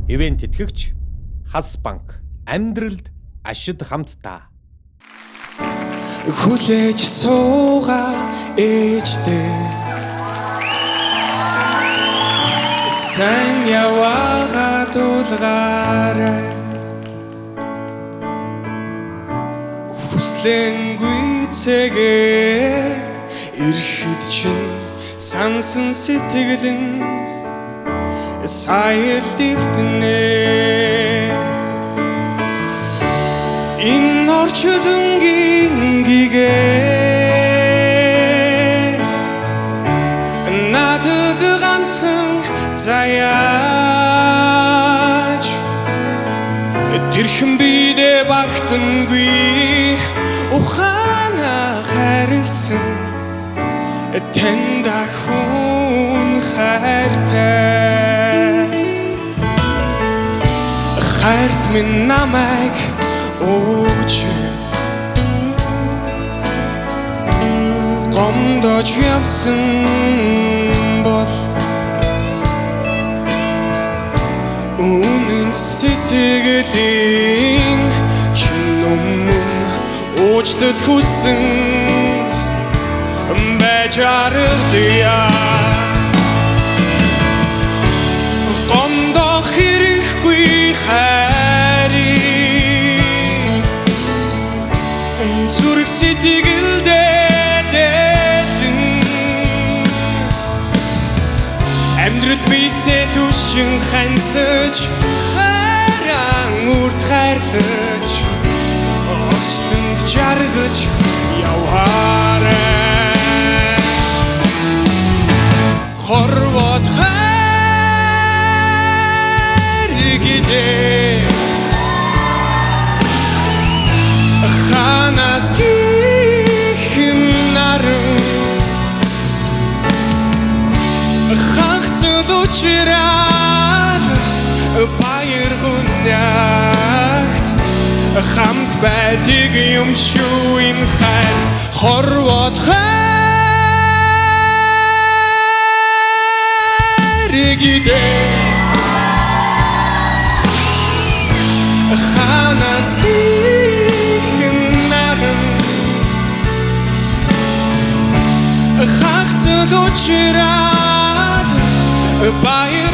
Ивент тэтгэгч Хас банк. Амьдралд ашид хамтдаа. Хүлээж суугаа ээжтэй сайн яваагаа дуулгаарай хүслэнгүй цэгээд ирэхэд чинь сансан сэтгэл нь саял дэвтнэ. Энэ орчлонгийн гэгээ надад ганцхан заяач тэрхэн бидээ багтангүй ухаанаа хайрлсан танд хүн хайртай хайрт минь намайг уучлал гомдож явсан бол үнэн сэтгэлийн чин өмнө уучлал хүссэн байж аргагүй. Гомдох хэрэггүй хайрыг зүрх сэтгэлдээ дэлэн амьдрал бисээ түшин хансаж хайран үрд хайрлаж орчлонд жаргаж яваарай. Хорвоод хайр гэдэг ханаас гихэн наран хагцал учрал баяр гунягт хамт байдаг юм шүү энэ хайр хорвоод хайр гэдэг ханаас гихэн наран хагцал учрал баяр